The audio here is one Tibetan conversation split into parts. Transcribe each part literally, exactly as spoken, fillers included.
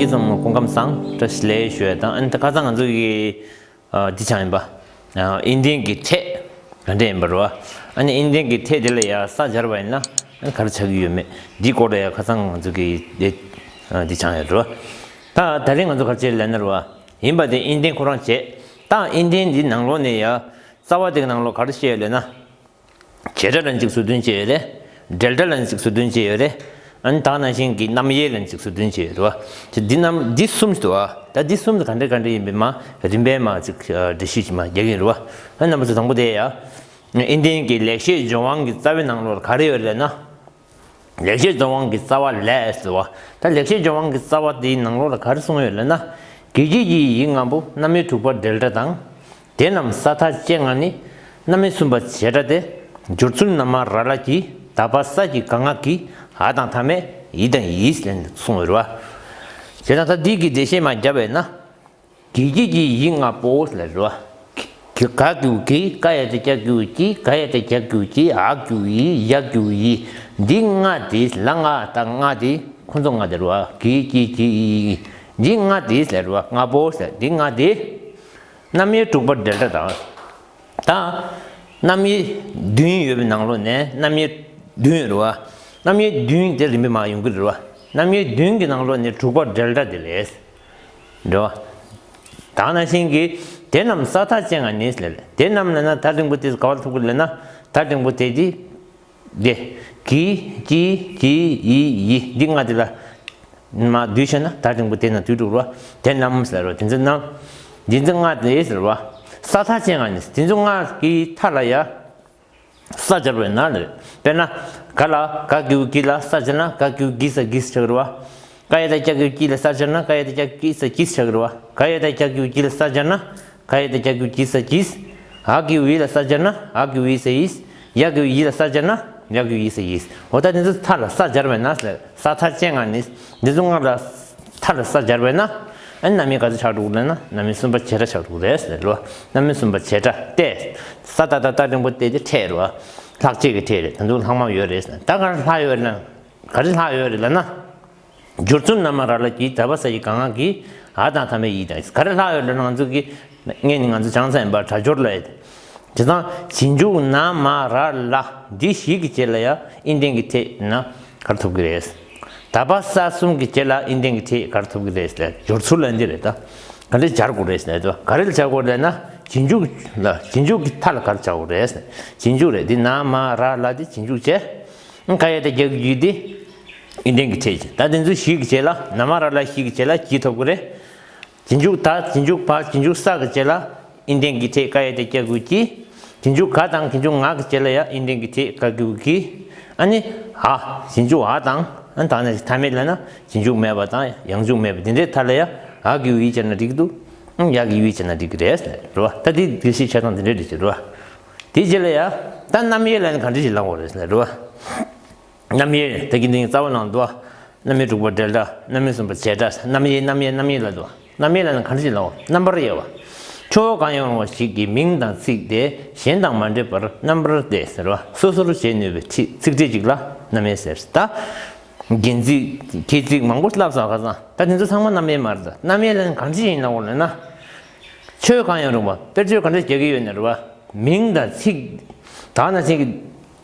ཚང་མ་སྐུ་ཁམས་བཟང་། བཀྲ་ཤིས་བདེ་ལེགས་ཞུ་ཡ་དང་། ཨ་ནི་ད་ཁ་སང་ང་ཚོ་གི་ཨ་འདི་ཆང་ཡིན་པ། ཨ་ཨིན་ལྡན་གྱི་ཐད་ག་འདྲ་ཡིན་པ་རེད་བ། ཨ་ནི་ཨིན་ལྡན་གྱི་ཐད་དེ་ལ་ཡ་ས་སྦྱར་བ་ཡིན་ན་ཨ་ནི་ག་རེ་ཆགས་ཀྱི་ཡོད་མེད་འདི་སྐོར་ལ་ཡ་ཁ་སང་ང་ཚོ་གི་འདི་ཨ་འདི་ཆང་ཡོད་རེད་བ། ད་ད་རིང་ང་ཚོ་ག་རེ་བྱེད་ལབ་ན་རེད་བ། ཡིན་པ་དེ་ཨིན་ལྡན་ཁོ་རང་བྱེད། ད་ཨིན་ལྡན་འདི་ནང་ལོགས་ནས་ཡ་རྩ་བ་དེ་གི་ནང་ལོགས་ག་རེ་བཤད་ཡོད་ལབ་ན། བྱེད་སྒྲ་ལ་གཅིག་ཟུར་འདོན་བྱས་ཡོད་རེད། འབྲེལ་སྒྲ་ལ་གཅིག་ཟུར་འདོན་བྱས་ཡོད་རེད། ཨ་ནི་ད་ག་ནང་བཞིན་གྱི་རྣམ་དབྱེ་ལ་གཅིག་ཟུར་འདོན་བྱས་ཡོད་རེད་བ། དེ་འདི་རྣམ་འདི་གསུམ་ཞིག་འདུག་བ། ད་འདི་གསུམ་དེ་ག་འདྲ་ག་འདྲ་ཡིན་པའི་མ་རིམ་པས་མ་ཅིག་འགྲེལ་བཤད་ཅིག་མ་རྒྱག་གི་ཡིན་རེད་བ། ཨ་རྣམ་པ་ཚོ་དང་པོ་དེ་ཡ། ཨིན་ལྡན་གྱི་ལེགས་བཤད་ལྗོན་དབང་གི་རྩ་བའི་ནང་ལོགས་ལ་ག་རེ་ཡོད་རེད་ལབ་ན། ལེགས་བཤད་ལྗོན་དབང་གི་རྩ་བ་ལས་ཟེར་བ། ད་ལེགས་བཤད་ལྗོན་དབང་གི་རྩ་བ་དེའི་ནང་ལོགས་ལ་ག་རེ་གསུངས་ཡོད་ལབ་ན། གི་ཀྱི་གི་ཡིག་ལྔ་པོ་རྣམ་དབྱེ་དྲུག་པ་འབྲེལ་སྒྲ་དང་། དེ་རྣམས་ས་མཐའ་ཅན་ལྔ་ནི། རྣམ་དབྱེ་གསུམ་པ་བྱེད་སྒྲ་སྟེ། སྦྱོར་ཚུལ་ན་མ་ར་ལ་གྱི། ད་བ་ས་ཀྱི་ག་ང་གི། འ་དང་མཐའ་མེད་ཡི་དང་ཡིས་ལས་གསུངས་ཡོད་རེད་བ། བྱས་ཙང་ད་འདི་གི་འགྲེལ་བཤད་མ་བརྒྱབ་པས་ན། གི་ཀྱི་གི་ཡིག་ལྔ་པོ་ལ་རོ། ག་གི་གུ་གི། ཀ་ཡ་བཏགས་ཀྱ་གི་གུ་ཀྱི། ག་ཡ་བཏགས་གྱ་གི་གུ་གྱི། འ་གི་གུ་འི། ཡ་གི་གུ་ཡི། འདི་ལྔ་དེ་ལ་ལྔ་དང་ལྔ་དེ་ཁོ་ཚོ་ལྔ་དེ་རོ། གི་ཀྱི་གི་འི། འདི་ལྔ་དེ་ལ་རོ། ལྔ་པོ་ལ་འདི་ལྔ་དེ། རྣམ་དབྱེ་དྲུག་པ་འབྲེལ་སྒྲ་དང་། ད་རྣམ་དབྱེ་བདུན་ཡོད་པའི་ནང་ལོགས་ནས་རྣམ་དབྱེ་བདུན་རོ། རྣམ་དབྱེ་བདུན་དེ་རིམ་པས་མ་ཡོང་གི་རེད་བ། རྣམ་དབྱེ་བདུན་གྱི་ནང་ལོགས་ནས་དྲུག་པ་འབྲེལ་སྒྲ་དེ་རེད། འགྲོ། ད་ནང་བཞིན་གྱི་དེ་རྣམས་ས་མཐའ་ཅན་ལྔ་ནི་ལས། དེ་རྣམས་ལབ་ན་ད་འབྲིང་པོ་དེ་ག་བར་ཐུག་གི་ལབ་ན། ད་འབྲིང་པོ་དེ་དེ་དེ་གི་ཀྱི་གི་འི་ཡི་འདི་ལྔ་དེ་ལ་མ་བསྡུས་བྱས་ན་ད་འབྲིང་པོ་དེ་ན་དུས་དྲུག་རོ། དེ་རྣམས་ལ་རོ། དེ་ཚོ་རྣམས་འདི་ཚོ་ལྔ་དེ་ཟེར་བ། ས་མཐའ་ཅན་ལྔ་ནི་དེ་ཚོ་ལྔ་གི་མཐའ་ལ་ཡ། ས་སྦྱར་བས་ན་ལས། དཔེར་ན། ག་ལ་ག་གི་གུ་གི་ལ་ས་སྦྱར་ན་ག་གི་གུ་གི་ས་གིས་ཆགས་རེད་བ། ཀ་ཡ་བཏགས་ཀྱ་གི་གུ་ཀྱི་ལ་ས་སྦྱར་ན་ཀ་ཡ་བཏགས་ཀྱ་གི་གུ་ཀྱི་ས་གིས་ཆགས་རེད་བ། ག་ཡ་བཏགས་ཀྱ་གི་གུ་གི་ལ་ས་སྦྱར་ན་ག་ཡ་བཏགས་ཀྱ་གི་གུ་གི་ས་གིས། འ་གི་གུ་འི་ལ་ས་སྦྱར་ན་འ་གི་གུ་འི་ས་འིས། ཡ་གི་གུ་ཡི་ལ་ས་སྦྱར་ན་ཡ་གི་གུ་ཡི་ས་ཡིས། འོ་ད་དེ་ཚོ་མཐའ་ལ་ས་སྦྱར་བས་ན་ལས། ས་མཐའ་ཅན་ལྔ་ནི། འདི་ཚོ་ལྔ་ལ་མཐའ་ལ་ས་སྦྱར་བས་ན། ཨ་ནི་རྣམ་དབྱེ་ག་ཚོད་ཆགས་འགྲོ་གི་ལབ་ན་རྣམ་དབྱེ་གསུམ་པ་བྱེད་སྒྲ་ཆགས་འགྲོ་གི་རེད་ཟེར་རོ། རྣམ་དབྱེ་གསུམ་པ་བྱེད་སྒྲ་སྟེ། ས་ད་ད་ད་འབྲིང་པོ་སྟེ་དེ་ཕྲད་རོ། ལྷག་བཅས་ཀྱི་ཕྲད་རེད། ད་དུང་ལྷག་མ་ཡོད་རེད་ཟེར། ད་ག་རེ་ལྷག་ཡོད་རེད་ན། ག་རེ་ལྷག་ཡོད་རེད་ལབ་ན། སྦྱོར་ཚུལ་ན་མ་ར་ལ་གྱི། ད་བ་ས་ཀྱི་ག་ང་གི། འ་དང་མཐའ་མེད་ཡི་དང་། ག་རེ་ལྷག་ཡོད་རེད་ན། ང་ཚོ་གི་ངས་ནི་ང་ཚོ་བྱང་ས་ཡིན་པ་སྒྲ་སྦྱོར་ལ་ཡོད། དེ་དང་རྗེས་འཇུག་ན་མ་ར་ལ་འདི་བཞི་གི་རྗེས་ལ་ཡང་ཨིན་ལྡན་གྱི་ཕྲད་ན་ག་རེ་ཐོབ་ཀྱི་རེད། ད་བ་ས་གསུམ་གྱི་རྗེས་ལ་ཨིན་ལྡན་གྱི་ཕྲད་ག་རེ་ཐོབ་ཀྱི་རེད་ཟེར། སྦྱོར་ཚུལ་ལ་འདི་རེད་ད། ག་འདྲ་སྦྱར་དགོས་རེད་ཟེར་ན། ག་རེ་ལ་སྦྱར་དགོས་རེད་ན། རྗེས་འཇུག་ལ། རྗེས་འཇུག་གི་མཐའ་ལ་ག་རེ་སྦྱར་དགོས་རེད་ཟེར་ན། རྗེས་འཇུག་རེད། འདི་ན་མ་ར་ལ་འདི་རྗེས་འཇུག་བྱས། ཀ་ཡ་བཏགས་ཀྱ་གི་གུ་འདི་ཨིན་ལྡན་གྱི་ཕྲད་བྱས། ད་འདི་ཚོ་བཞི་གི་རྗེས་ལ། ན་མ་ར་ལ་བཞི་གི་རྗེས་ལ་གྱི་ཐོབ་ཀྱི་རེད། རྗེས་འཇུག་ད། རྗེས་འཇུག་བ། རྗེས་འཇུག་ས་གི་རྗེས་ལ་ཨིན་ལྡན་གྱི་ཕྲད་ཀ་ཡ་བཏགས་ཀྱ་གི་གུ་ཀྱི། རྗེས་འཇུག་ག་དང་རྗེས་འཇུག་ང་གི་རྗེས་ལ་ཡང་ཨིན་ལྡན་གྱི་ཕྲད་ག་གི་གུ་གི། ཨ་ནི་འ། རྗེས་འཇུག་འ་དང་། ཨ་ནི་ད་ནི་མཐའ་མེད་ལབ་ན་རྗེས་འཇུག་མེད་པ་དང་ཡང་འཇུག་མེད་པ་འདི་འདྲའི་མཐའ་ལ་ཡང་འ་གི་གུ་འི་བྱས་ན་འགྲིག་གི་འདུག་ཡ་གི་གུ་འི་བྱས་ན་འགྲིག་གི་རེད་ཟེར་རོ། ད་འདི་འགྲེལ་བཤད་བྱེད་སྟངས་འདི་འདྲའི་འགྲེལ་བཤད་རོ། དེའི་རྗེས་ལ་ཡང་ད་རྣམ་དབྱེ་ལབ་ན་ག་འདྲ་ཞིག་ལབ་དགོས་རེད་ཟེར་རོ། རྣམ་དབྱེ་ད་གིན་འདི་རྩ་བ་ནང་དུ། རྣམ་དབྱེ་དྲུག་པ་འབྲེལ་སྒྲ། རྣམ་དབྱེ་གསུམ་པ་བྱེད་སྒྲ། རྣམ་དབྱེ་རྣམ་དབྱེ་རྣམ་དབྱེ་ལབ་འདུག་རྣམ་དབྱེ་ལབ་ན་ག་འདྲ་ཞིག་ལབ་དགོས། རྣམ་པར་དབྱེ་བ། ཕྱོགས་གང་ཡང་རུང་བ་ཞིག་གི་མིང་དང་ཚིག་དེ་གཞན་དང་མ་འདྲེས་པར་རྣམ་པར་ཏེ་ཟེར་བ། སོ་སོར་འབྱེད་ནུས་པའི་ཚིག་ཚིག་ཕྲད་ཅིག་ལ་རྣམ་དབྱེ་ཟེར། ད་རྒྱན་ཚིག་ཁྱད་ཚིག་མང་པོ་བསླབས་སོང་ཁ་སང་། ད་དེ་ཚོ་ཚང་མ་རྣམ་དབྱེ་མ་རེད། ད་རྣམ་དབྱེ་ལབ་ན་ག་འདྲ་ཞིག་ཡིན་ལབ་དགོས་ལབ་ན། ཕྱོགས་གང་ཡང་རུང་བ། དཔེར་བརྗོད་ག་འདྲ་རྒྱག་གི་ཡོད་ན་རེད་བ། མིང་དང་ཚིག་ད་ནང་བཞིན་གྱི་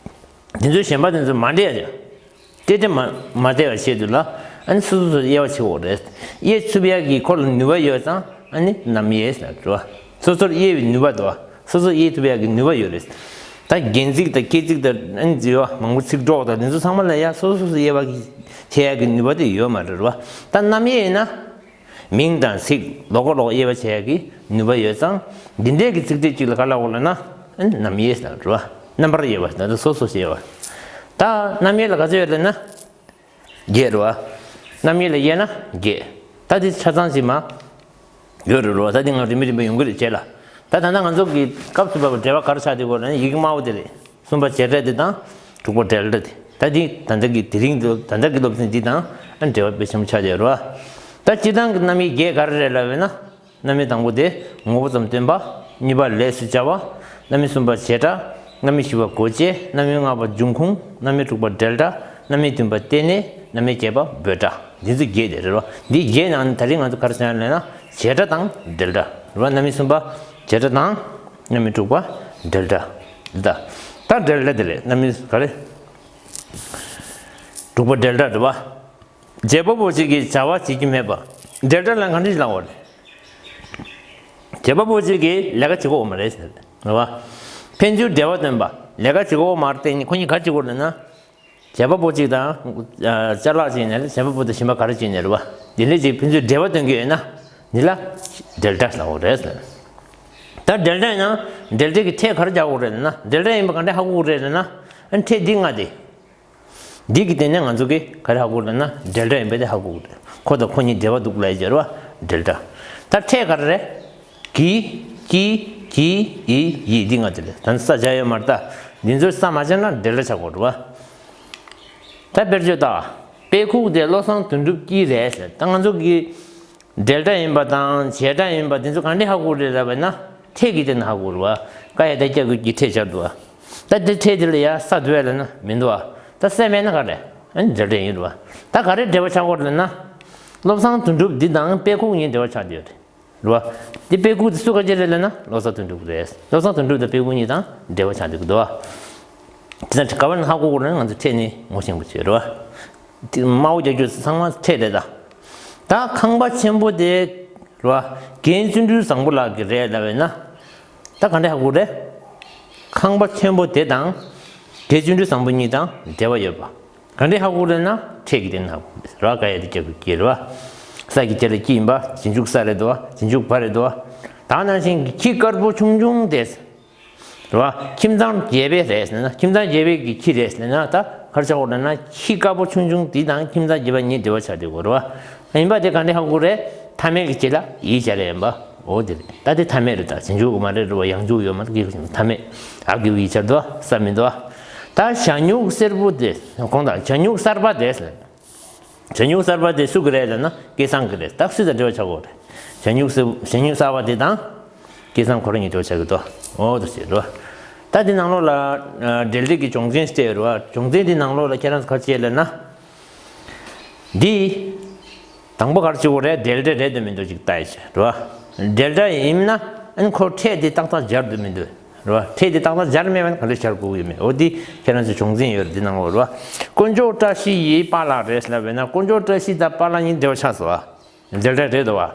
དེ་ཚོ་གཞན་པ་དེ་ཚོ་མ་འདྲེས་ཡ། ཏེ་ཏེ་མ་མ་བལྟ་བའི་ཆེད་དུ་ལ། ཨ་ནི་སོ་སོ་སོ་དབྱེ་བ་ཕྱེ་དགོས་རེད། དབྱེ་ཐུབ་ཡག་གི་ཁོ་ལ་ནུས་པ་ཡོད་ཙང་ཨ་ནི་རྣམ་དབྱེ་ཟེར་བ། སོ་སོར་དབྱེ་བའི་ནུས་པ་འདུག་བ། སོ་སོར་དབྱེ་ཐུབ་ཡག་གི་ནུས་པ་ཡོད་རེད། ད་རྒྱན་ཚིག་དང་ཁྱད་ཚིག་དང་ཨ་ནི་བརྗོད་པ་མང་པོ་ཚིག་གྲོགས་དང་དེ་ཚོ་ཚང་མ་ལ་ཡ་སོ་སོ་སོ་དབྱེ་བ་གི་ཕྱེ་ཡག་གི་ནུས་པ་དེ་ཡོད་མ་རེད་བ། ད་རྣམ་དབྱེ་ཡིན་ན། མིང་དང་ཚིག་ལོགས་ཀ་ལོགས་དབྱེ་བ་ཕྱེ་ཡག་གི་ནུས་པ་ཡོད་ཙང་། འདི་འདྲའི་གི་ཚིག་ཕྲད་ཅིག་ལ་ག་ལབ་དགོས་ལབ་ན། རྣམ་དབྱེ་ཟེར་བ། རྣམ་པར་དབྱེ་བ་ཟེར་ན་སོ་སོ་ཞེས་པ། ད་རྣམ་དབྱེ་ལ་ག་ཚོད་ཡོད་ལབ་ན། བརྒྱད་རེད་བ། རྣམ་དབྱེ་ལ་དབྱེ་ན་བརྒྱད། ད་འདི་ཆ་ཚང་ཅིག་མ་ཡོད་རེད་བ། ད་འདི་ང་རིམ་པས་རིམ་པས་ཡོང་གི་རེད་རྗེས་ལ། ད་ད་ལྟ་ང་ཚོ་གི་སྐབས་སུ་བབས་པའི་འགྲེལ་པ་ག་རེ་ཆགས་བསྡད་ཡོད་ལབ་ན་ཡི་གེ་དམར་པོ་དེ་རེད། གསུམ་པ་བྱེད་སྒྲ་དེ་དང་། དྲུག་པ་འབྲེལ་སྒྲ་དེ། ད་འདི་ད་ལྟ་གི་དེ་རིང་དུ་ད་ལྟ་གི་སློབ་ཚན་འདི་དང་ཨ་འབྲེལ་བ་དཔེ་ཆེན་པོ་ཆགས་བསྡད་ཡོད་རེད་བ། ད་སྤྱིར་བཏང་གི་རྣམ་དབྱེ་བརྒྱད་ག་རེ་རེད་ལབ་པས་ན། རྣམ་དབྱེ་དང་པོ་དེ་ངོ་བོ་ཙམ་སྟོན་པ། གཉིས་པ་ལས་སུ་བྱ་བ། རྣམ་དབྱེ་གསུམ་པ་བྱེད་སྒྲ། རྣམ་དབྱེ་བཞི་པ་གོ་བྱེད། རྣམ་དབྱེ་ལྔ་པ་འབྱུང་ཁུངས། རྣམ་དབྱེ་དྲུག་པ་འབྲེལ་སྒྲ། རྣམ་དབྱེ་བདུན་པ་རྟེན་གནས། རྣམ་དབྱེ་བརྒྱད་པ་འབོད་སྒྲ། འདི་ཚོ་བརྒྱད་དེ་རེད་བ། འདི་བརྒྱད་ནང་ནས་ད་རིང་ང་ཚོ་ག་རེ་བྱ་ཡ་ལབ་ན་བྱེད་སྒྲ་དང་འབྲེལ་སྒྲ་རེད་བ། རྣམ་དབྱེ་གསུམ་པ་བྱེད་སྒྲ་དང་རྣམ་དབྱེ་དྲུག་པ་འབྲེལ་སྒྲ། ད་ད་འབྲེལ་སྒྲ་དེ་རེད། རྣམ་དབྱེ་ག་རེ། དྲུག་པ་འབྲེལ་སྒྲ་རེད་བ། བྱེད་པ་པོ་གཅིག་གིས་བྱ་བ་བྱེད་ཀྱི་མེད་པ། འབྲེལ་སྒྲ་ལ་ག་འདྲ་ཞིག་ལབ་དགོས་རེད། བྱེད་པ་པོ་གཅིག་གིས་ལས་ཀ་བྱེད་དགོས་མ་རེད་ཟེར་རེད་བ། ཕན་ཚུན་འབྲེལ་བ་སྟོན་པ། ལས་ཀ་བྱེད་དགོས་མ་རེད་དེ་ནི་ཁོ་གཉིས་ག་རེ་བྱེད་དགོས་རེད་ན། བྱེད་པ་པོ་གཅིག་དང་ཅ་ལག་ཅིག་ནས་བྱེད་པ་པོ་དང་གཞན་པ་ག་རེ་ཅིག་ནས་རེད་བ། དེ་འདྲ་ཅིག་ཕན་ཚུན་འབྲེལ་བ་སྟོན་གྱི་ཡོད་ན་འདི་ལ་འབྲེལ་སྒྲ་ལབ་དགོས་རེད་ཟེར། ད་འབྲེལ་སྒྲ་ཡིན་ན་འབྲེལ་སྒྲ་གི་ཕྲད་ག་རེ་རྒྱག་དགོས་རེད་ན། འབྲེལ་སྒྲ་ཡིན་པ་ག་འདྲ་ཧ་གོ་དགོས་རེད་ན། ཨ་ནི་ཕྲད་འདི་ལྔ་དེ། འདི་གི་སྟེང་ནས་ང་ཚོ་གིས་ག་རེ་ཧ་གོ་དགོས་ན་འབྲེལ་སྒྲ་ཡིན་པ་དེ་ཧ་གོ་དགོས་རེད། ཁོ་དང་ཁོ་གཉིས་འབྲེལ་བ་འདུག་ལབ་ཡ་ཅིག་ཡོད་རེད་བ། འབྲེལ་སྒྲ། ད་ཕྲད་ག་རེ་རེད། གི་གྱི་གྱི་ཡི་ཡི་འདི་ལྔ་དེ་རེད། ད་ནི་ས་སྦྱར་ཡོད་མ་རེད། ད་འདི་ཚོ་ས་མ་སྦྱར་ན་འབྲེལ་སྒྲ་ཆགས་དགོས་རེད་བ། ད་དཔེར་བརྗོད་ད། དཔེ་ཁུག་དེ་བློ་བཟང་དོན་གྲུབ་ཀྱི་རེད་ཟེར། ད་ང་ཚོ་གིས་འབྲེལ་སྒྲ་ཡིན་པ་དང་བྱེད་སྒྲ་ཡིན་པ་དེ་ཚོ་ག་འདྲས་ཧ་གོ་རེད་ལབ་པ་ན་ཕྲད་ཀྱི་སྟེང་ནས་ཧ་གོ་རེད་བ། ཀ་ཡ་བཏགས་ཀྱ་གི་ཀྱི་ཕྲད་སྦྱར་འདུག་བ། ད་དེ་ཕྲད་དེ་ལ་ཡ་ས་འདུག་བས་ལབ་ན་མི་འདུག་བ། ད་ས་མེད་ན་ག་རེ། ཨ་ནི་འབྲེལ་སྒྲ་ཡིན་རེད་བ། ད་ག་རེ་འབྲེལ་བ་ཆགས་དགོས་རེད་ལབ་ན། བློ་བཟང་དོན་གྲུབ་འདི་དང་དཔེ་ཁུག་གཉིས་འབྲེལ་བ་ཆགས་བསྡད་ཡོད་རེད། རེད་བ། འདི་དཔེ་ཁུག་དེ་སུ་ག་ཅི་རེད་ལབ་ན་བློ་བཟང་དོན་གྲུབ་རེད། བློ་བཟང་དོན་གྲུབ་དང་དཔེ་ཁུག་གཉིས་དང་འབྲེལ་བ་ཆགས་བསྡད་ཀྱི་འདུག་བ། དེ་ན་ག་བར་ན་ཧ་གོ་དགོས་ན་ང་ཚོ་ཕྲད་ནི་ངོ་ཤེས་པོ་བྱོས་རེད་བ། དེ་དམར་པོ་རྒྱག་རྒྱུ་ཚང་མ་ཕྲད་རེད་ད། ད་ཁང་པ་ཆེན་པོ་དེ་རེད་བ། རྒན་བརྩོན་འགྲུས་བཟང་པོ་ལགས་ཀྱི་རེད་ལབ་པས་ན། ད་ག་འདྲ་ཧ་གོ་རེད། ཁང་པ་ཆེན་པོ་དེ་དང་རྒན་བརྩོན་འགྲུས་བཟང་པོ་གཉིས་དང་འབྲེལ་བ་ཡོད་པ། ག་འདྲས་ཧ་གོ་རེད་ན་ཕྲད་ཀྱི་སྟེང་ན་ཧ་གོ་རེད། ར་ཀ་ཡ་དེ་སྐྱ་གུ་སྐྱེ་རེད་བ། ས་ཀྱི་སྐྱ་ལ་སྐྱི་ཡིན་པ། རྗེས་འཇུག་ས་རེད་དོ། རྗེས་འཇུག་བ་རེད་དོ། ད་ནང་བཞིན་གྱི་ཁྱི་དཀར་པོ་ཆུང་ཆུང་དེ། རེད་བ། ཁྱིམ་ཚང་བརྒྱད་པའི་རེད་ཟེར་ན། ཁྱིམ་ཚང་བརྒྱད་པའི་གི་ཁྱི་རེད་ཟེར་ན། ད་ག་རེ་ཆགས་དགོས་རེད་ན། ཁྱི་དཀར་པོ་ཆུང་ཆུང་དེ་དང་ཁྱིམ་ཚང་བརྒྱད་པ་གཉིས་འབྲེལ་བ་ཆགས་བསྡད་དགོས་རེད་བ། ཡིན་པ་དེ་ག་འདྲས་ཧ་གོ་རེད། མཐའ་མེད་ཀྱི་རྗེས་ལ་ཡི་སྦྱར་ཡིན་པ། འོ་དེ་རེད། ད་དེ་མཐའ་མེད་རེད། ད་རྗེས་འཇུག་མ་རེད། རེད་བ། ཡང་འཇུག་ཡོད་མ་རེད། མཐའ་མེད། ཨ་གི་ཡི་སྦྱར་འདུག་བ། ས་མི་འདུག་བ། ད་ཞྭ་སྨྱུག་སེར་པོ་དེ་གོང་དང་། ཞྭ་སྨྱུག་གསར་པ་དེ། ཞྭ་སྨྱུག་གསར་པ་དེ་སུ་གི་རེད་ལབ་ན་སྐལ་བཟང་གི་རེད། ད་སུ་དང་འབྲེལ་བ་ཆགས་དགོས་རེད། ཞྭ་སྨྱུག་སེར། ཞྭ་སྨྱུག་གསར་པ་དེ་དང་སྐལ་བཟང་ཁོ་རང་གཉིས་འབྲེལ་བ་ཆགས་ཀྱི་འདུག་འོ་དེ་ཟེར་རོ། ད་དེ་ནང་ལོགས་ལ་འབྲེལ་སྒྲ་གི་སྦྱོང་ཚན་སྤྲད་ཡོད་རེད་བ། སྦྱོང་ཚན་དེ་ནང་ལོགས་ལ་ཁྱེད་རང་ཚོ་ག་རེ་བྱེད་ལབ་ན། འདི། དང་པོ་ག་རེ་བྱེད་དགོས་རེད། འབྲེལ་སྒྲ་རེད་འདུག་མི་འདུག་ཅིག་ལྟ་ཡ་བྱེད་རེད་བ། འབྲེལ་སྒྲ་ཡིན་ན་ཨ་ནི་ཁོ་ཕྲད་དེ་ཏག་ཏག་སྦྱར་འདུག་མི་འདུག་རེད་བ། ཕྲད་དེ་ཏག་ཏག་སྦྱར་མེད་པ་ན་ག་འདྲ་སྦྱར་དགོས་ཀྱི་མེད། འོ་འདི་ཁྱེད་རང་ཚོ་སྦྱོང་ཚན་ཡོད་རེད། འདི་ནང་ལོགས་རེད་བ། དཀོན་མཆོག་བཀྲ་ཤིས་ཡི་པཱ་ལགས་རེད་ལབ་པས་ན། དཀོན་མཆོག་བཀྲ་ཤིས་དང་པཱ་ལགས་གཉིས་འབྲེལ་བ་ཆགས་སོང་བ། འབྲེལ་སྒྲ་རེད་འདུག་བ།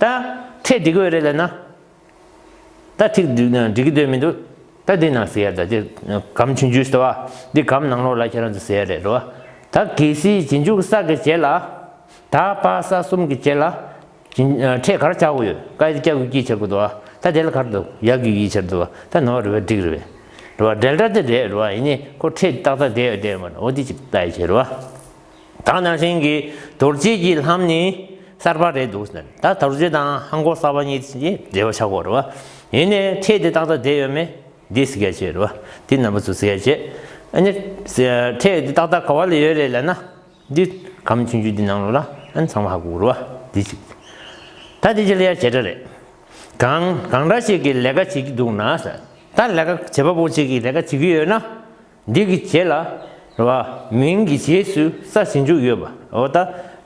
ད་ཕྲད་འགྲིག་གི་ཡོད་རེད་ལབ་ན། ད་ཐིག་འགྲིག་གི་འདུག་མི་འདུག་ད་འདི་ནང་ཟེར་ཡ་ད་འདི་སྒམ་ཆུང་ཆུང་ཟེར་བ། འདི་སྒམ་ནང་ལོགས་ལ་ཁྱེད་རང་ཚོ་ཟེར་ཡ་རེད་རོ། ད་གལ་སྲིད་རྗེས་འཇུག་ས་གི་རྗེས་ལ། ད་པ་ས་གསུམ་གི་རྗེས་ལ། ཕྲད་ག་རེ་ཆགས་ཀྱི་ཡོད། ཀ་ཡ་སྐྱ་གུ་སྐྱི་ཆགས་ཀྱི་འདུག་བ། ད་དེ་ལ་ག་རེ་འདུག་ཡ་གུ་ཡི་ཆགས་འདུག་བ། ད་ནོར་རེད་བ། འགྲིག་རེད་བ། རེད་བ། འབྲེལ་སྒྲ་དེ་རེད་རེད་བ། ཡིན་ནའི་ཁོ་ཕྲད་ཏག་ཏག་བསྡད་ཡོད་བསྡད་ཡོད་མ་རེད། འོ་དེ་ཅིག་ལྟ་ཡ་བྱེད་རེད་བ། ད་ནང་བཞིན་གྱི་རྡོ་རྗེ་གི་ལྷམ་ནི་གསར་པ་རེད་འདུག་ཟེར། ད་རྡོ་རྗེ་དང་ཧང་གོ་གསར་པ་གཉིས་ཀྱི་འབྲེལ་བ་ཆགས་ཀྱི་ཡོད་རེད་བ། ཡིན་ནའི་ཕྲད་དེ་ཏག་ཏག་བསྡད་ཡོད་མེད་འདི་གཟིགས་ཡ་བྱེད་རེད་བ། འདི་རྣམ་པ་ཚོ་གཟིགས་ཡ་བྱེད། ཨ་ནི་ཕྲད་དེ་ཏག་ཏག་ག་བ་ལ་ཡོད་རེད་ལབ་ན། འདི་སྒམ་ཆུང་ཆུང་འདི་ནང་ལོགས་ལ་ཨ་ནི་ཚང་མ་ཧ་གོ་རེད་བ། འདི་གཅིག་ད་འདི་གཅིག་ལ་ཡ་བྱེད་སྒྲ་རེད། གང་གང་འདྲ་ཞིག་གིས་ལས་ཀ་བྱེད་ཀྱི་འདུག་ན་ཟེར། ད་ལས་ཀ་བྱེད་པ་པོ་ཅིག་གིས་ལས་ཀ་བྱེད་ཀྱི་ཡོད་ན། འདི་གི་རྗེས་ལ་རེད་བ། མིང་གི་རྗེས་སུ་ས་རྗེས་འཇུག་ཡོད་པ། འོ་ད་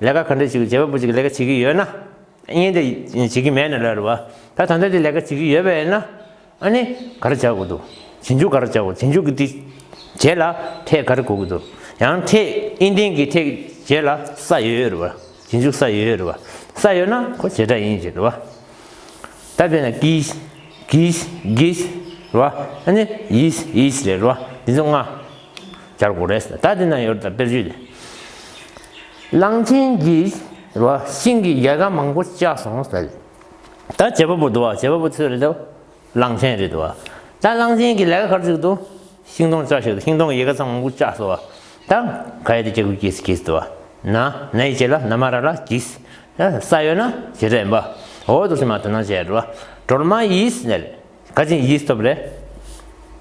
ལས་ཀ་ག་འདྲ་ཞིག་བྱེད་པ་པོ་ཅིག་གིས་ལས་ཀ་བྱེད་ཀྱི་ཡོད་ན། ངས་འདི་བྱེད་ཀྱི་མེད་ན་ལ་རེད་བ། ད་ད་ལྟ་འདི་ལས་ཀ་བྱེད་ཀྱི་ཡོད་པ་ཡིན་ན། ཨ་ནི་ག་རེ་བྱ་དགོས་འདུག་རྗེས་འཇུག་ག་རེ་བྱ་དགོས། རྗེས་འཇུག་གི་དེ་རྗེས་ལ་ཕྲད་ག་རེ་དགོས་ཀྱི་འདུག་ཡང་ཕྲད་ཨིན་ཏན་གྱི་ཕྲད་རྗེས་ལ་ས་ཡོད་ཡོད་རེད་བ། རྗེས་འཇུག་ས་ཡོད་ཡོད་རེད་བ། ས་ཡོད་ན་ཁོ་བྱེད་སྒྲ་ཡིན་ཞེས་རེད་བ། ད་དཔེར་ན་གིས་གིས་གིས་རེད་བ། ཨ་ནི་ཡིས་ཡིས་རེད་རེད་བ། འདི་ཚོ་ལྔ་སྦྱར་དགོས་རེད། ད་འདི་ན་ཡོད་ད་དཔེར་བརྗོད་དེ། གླང་ཆེན་གྱིས་རེད་བ། ཤིང་གི་ཡལ་ག་མང་པོ་བཅག་སོང་ཟེར། ད་བྱེད་པ་པོ་འདུག་བ། བྱེད་པ་པོ་ཚོས་རེད་དོ། གླང་ཆེན་རེད་དོ། ད་གླང་ཆེན་གྱི་ལས་ཀ་ག་རེ་བྱེད་ཀྱི་འདུག་ཤིང་སྡོང་བཅག་ཤིག་ཤིང་སྡོང་གི་ཡལ་ག་ཚང་མང་པོ་བཅག་སོང་བ། ད་ག་ཡ་དེ་སྐྱ་གུ་སྐྱེས་སྐྱེས་འདུག་བ། ན་ན་ཡི་རྗེས་ལ་ན་མ་ར་ལ་གྱིས། ས་ཡོད་ན་བྱེད་སྒྲ་ཡིན་པ། འོ་དོ་ཞེས་མ་དོ་སྣང་བྱས་རེད་བ། སྒྲོལ་མ་ཡིས་ནས་རེད། ག་ཅིན་ཡིས་ཐོབ་རེད།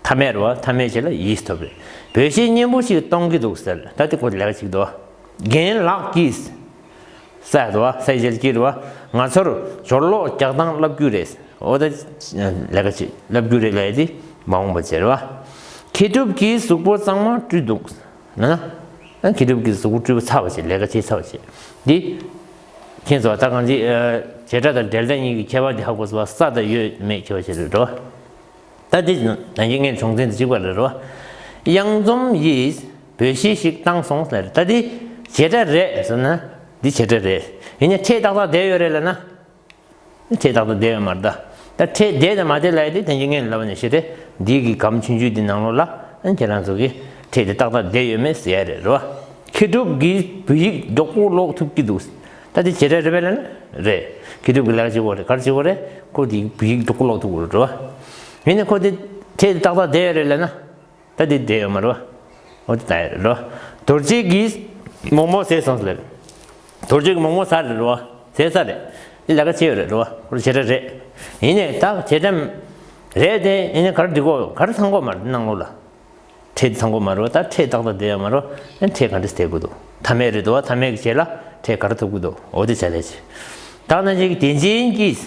མཐའ་མེད་རེད་བ། མཐའ་མེད་བྱས་ལ་ཡིས་ཐོབ་རེད། བོད་གཞས་སྙན་པོ་ཞིག་གཏོང་གི་འདུག་ཟེར། ད་དེ་ཁོ་ལས་ཀ་ཅིག་འདུག་བ། རྒན་ལགས་ཀྱིས། ས་དོ་བ། ས་ཡི་རྗེས་ལ་ཀྱི་རེད་བ། ང་ཚོར་སྦྱོར་ཀློག་རྒྱག་སྟངས་བསླབ་རྒྱུ་རེད། འོ་ད་ལས་ཀ་ཅིག་བསླབ་རྒྱུ་རེད་ལབ་ཡ་དེ་མ་འོངས་པ་བྱས་རེད་བ། མཁས་གྲུབ་ཀྱིས་གཟུགས་པོ་གཙང་མ་བཀྲུས་འདུག་ན་ན། ཨ། མཁས་གྲུབ་ཀྱིས་གཟུགས་པོ་སྤྲུལ་པ་ཚར་བ་བྱས། ལས་ཀ་བྱས་ཚར་བ་བྱས། འདི་མཁྱེན་སོང་། ད་གང་ཅི། ཨ། བྱེད་སྒྲ་དང་འབྲེལ་སྒྲ་གཉིས་ཀྱི་ཁྱད་པར་འདི་ཧ་གོ་སོང་བ། ས་དང་ཡོད་མེད་ཁྱད་པར་ཕྱེ་རེད་འགྲོ། ད་འདི་ནང་བཞིན་ངས་སྦྱོང་ཚན་འདི་གཅིག་པ་རེད་འགྲོ། གཡང་འཛོམས་ཡིས་བོད་གཞས་ཤིག་བཏང་སོང་ཟེར། ད་འདི་བྱེད་སྒྲ་རེད་ཟེར་ན་འདི་བྱེད་སྒྲ་རེད། ཡིན་ནའི་ཕྲད་ཏག་ཏག་བསྡད་ཡོད་རེད་ལབ་ན། ཕྲད་ཏག་ཏག་བསྡད་ཡོད་མ་རེད་ད། ད་ཕྲད་བསྡད་དང་མ་བསྡད་ལབ་ཡ་དེ་ད་གིན་ངས་ལབ་པ་ནང་བཞིན་རེད། འདི་གི་སྒམ་ཆུང་ཆུང་འདི་ནང་ལོགས་ལ་ཨ་ནི་ཁྱེད་རང་ཚོ་གིས་ཕྲད་དེ་ཏག་ཏག་བསྡད་ཡོད་མེད་ཟེར་ཡ་རེད། རེད་བ། མཁས་གྲུབ་ཀྱིས་བོད་ཡིག་མགྱོགས་པོ་ཀློག་ཐུབ་ཀྱི་འདུག། ད་དེ་བྱེད་སྒྲ་རེད་པས་ལབ་ན་རེད། མཁས་གྲུབ་ཀྱིས་ལས་ཀ་བྱེད་ཀྱི་ཡོད་རེད། ག་རེ་བྱེད་ཀྱི་ཡོད་རེད། ཁོ་དེ་བོད་ཡིག་མགྱོགས་པོ་ཀློག་ཐུབ་ཀྱི་རེད། རེད་བ། ཡིན་ནའི་ཁོ་དེ་ཕྲད་དེ་ཏག་ཏག་བསྡད་ཡོད་རེད་ལབ་ན། ད་དེ་བསྡད་ཡོད་མ་རེད་བ། འོ་དེ་ད་ཡོད་རེད་བ། རྡོ་རྗེ་གིས་མོག་མོག་བཟས་སོང་ཟེར། རྡོ་རྗེ་གིས་མོག་མོག་ཟ་རེད་བ། བཟས་ས་རེད། དེ་ལས་ཀ་བྱས་ཡོད་རེད་བ། ཁོ་བྱེད་སྒྲ་རེད། ཡིན་ནའི་ད་བྱེད་སྒྲ་རེད་དེ། ཡིན་ནའི་ག་རེ་འགྲིག་གོ། ག་རེ་ཚང་གོ་མ་རེད། ནང་ལོགས་ལ་ཕྲད་ཚང་གོ་མ་རེད་བ། ད་ཕྲད་ཏག་ཏག་བསྡད་ཡོད་མ་རེད་བ། ཨ་ནི་ཕྲད་ག་འདྲ་བསྡད་དགོས་འདུག། མཐའ་མེད་རེད་འདུག་བ། མཐའ་མེད་ཀྱི་རྗེས་ལ་ཕྲད་ག་རེ་ཐོབ་ཀྱི་འདུག། འོ་དེ་བྱ་ལས་བྱེད། ད་ནང་བཞིན་གྱི་དྲིན་ཅན་གྱིས།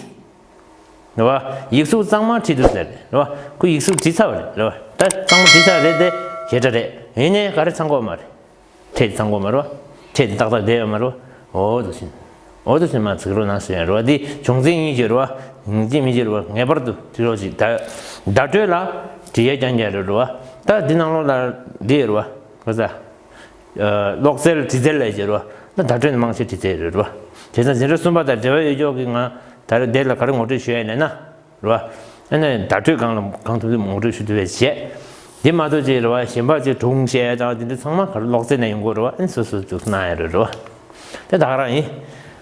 རེད་བ། ཡིག་གཟུགས་གཙང་མ་བྲིས་འདུག་ཟེར། རེད་བ། ཁོས་ཡིག་གཟུགས་བྲིས་ཚར་བ་རེད། རེད་བ། ད་གཙང་མ་བྲིས་ཚར་རེད་དེ། བྱེད་སྒྲ་རེད། ཡིན་ནའི་ག་རེ་ཚང་གོ་མ་རེད། ཕྲད་ཚང་གོ་མ་རེད་བ། ཕྲད་ཏག་ཏག་བསྡད་ཡོད་མ་རེད་བ། འོ་དེ་བཞིན། འོ་དེ་བཞིན་མ་ཚིག་རོགས་གནང་ཞུ་ཡ་རེད་བ། འདི་སྦྱོང་ཚན་གཉིས་ཀྱི་རེད་བ། ཡིན་གཅིག་མིན་གཅིག་རེད་བ། ངེས་པར་དུ་བྲིས་རོགས་ཞིག། ད་བརྡ་སྤྲོད་ལ་བྲིས་ཡ་རྐྱང་རྐྱང་རེད་བ། ད་འདི་ནང་ལོགས་ལ་འདི་ཡོད་རེད་བ། ག་ས། ཨ། ཀློག་རྩལ་བྲིས་རྩལ་ལབ་ཀྱི་རེད་བ། ད་བརྡ་སྤྲོད་ནི་མང་ཆེ་བྲིས་རྩལ་རེད་བ། བྱས་ཙང་འཛིན་གྲྭ་གསུམ་པ་དང་འབྲེལ་བ་ཡོད་ཕྱོགས་ཀྱི་ང་ད་རེས་འདི་ལ་ག་རེ་ངོ་སྤྲོད་ཞུ་ཡ་ཡིན་ན་རེད་བ། ཨ་ནི་བརྡ་སྤྲོད་སྒང་ལ་གང་ཐུབ་ཐུབ་ངོ་སྤྲོད་ཞུ་ཐུབ་པའི་བྱས། འདི་མ་གཏོགས་ཅིག་རེད་བ། གཞན་པ་ཅིག་སྒྲུང་བཤད་ཡ་དང་འདི་འདྲ་ཚང་མ་ག་རེ་ཀློག་རྩལ་ནས་ཡོང་གི་རེད་བ། ཨ་ནི་སོ་སོ་འཇུག་སྣང་ཡ་རེད་རེད་བ། དེ་ད་ག་རང་ཡིན།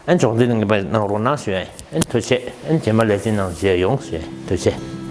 ཨ་ནི་སྦྱོང་ཚན་ངེས་པར་གནང་རོགས་གནང་ཞུ་ཡ་ཡིན། ཨ་ནི་ཐུགས་རྗེ་ཆེ། ཨ་ནི་རྗེས་མ་ལེ་ཚན་ནང་མཇལ་ཡོང་ཞུ་ཡ་ཡིན། ཐུགས་རྗེ་ཆེ།